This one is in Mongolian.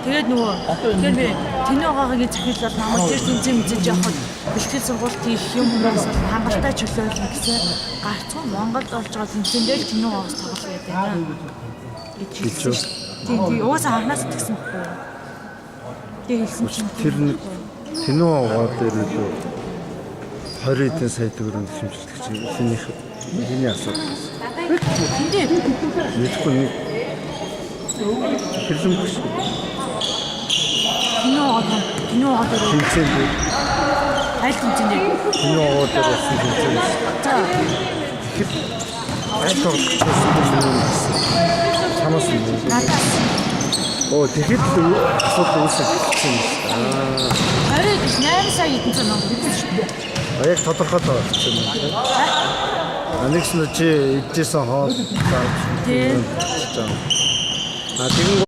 Тэгээд нөгөө тэгэхээр би тэнүү гаагийн захиалал намайг тэр тэнцэн мэдээж явахад бэлтгэл сургалт хийх юм хүмүүс бол хангалттай чөлөөлнө гэсэн гарцгүй Монголд болж байгаа тэнцэн дээр тэнүү гаагаас тоглох гэдэг юм гэж хэлсэн шүү дээ. Тийм тийм угаасаа анханаас тэгсэн байхгүй юу? Тэгээ хэлсэн чинь Тэр нэг тэнүү аваа дээр илүү 20 эдэн сая төгрөг шимтгэлч хинийх хиний асуудал байсан. Тэндээ Мэдэхгүй нэг хэрлэмгүй шүү. тэнүү гаа тэнүү гаа дээр Тэнцэн дээр аль тэнцэн дээр тэнүү аваа дээр болсон тэнцэн байсан. За Тэгэхээр аль тоглогч байсан бэ юм гэсэн. Чамаас юм. Надаас. Оо, тэгэхэд л асуудал үүсэх гэсэн юм шүү. Аа. 20 гэж 8 сая хэдэн цаа мөнгө гэсэн шүү дээ. А яг тодорхой тоо юм байна. А нэгсэн чи идчихсэн хоол зарж. Тий. А тэгэн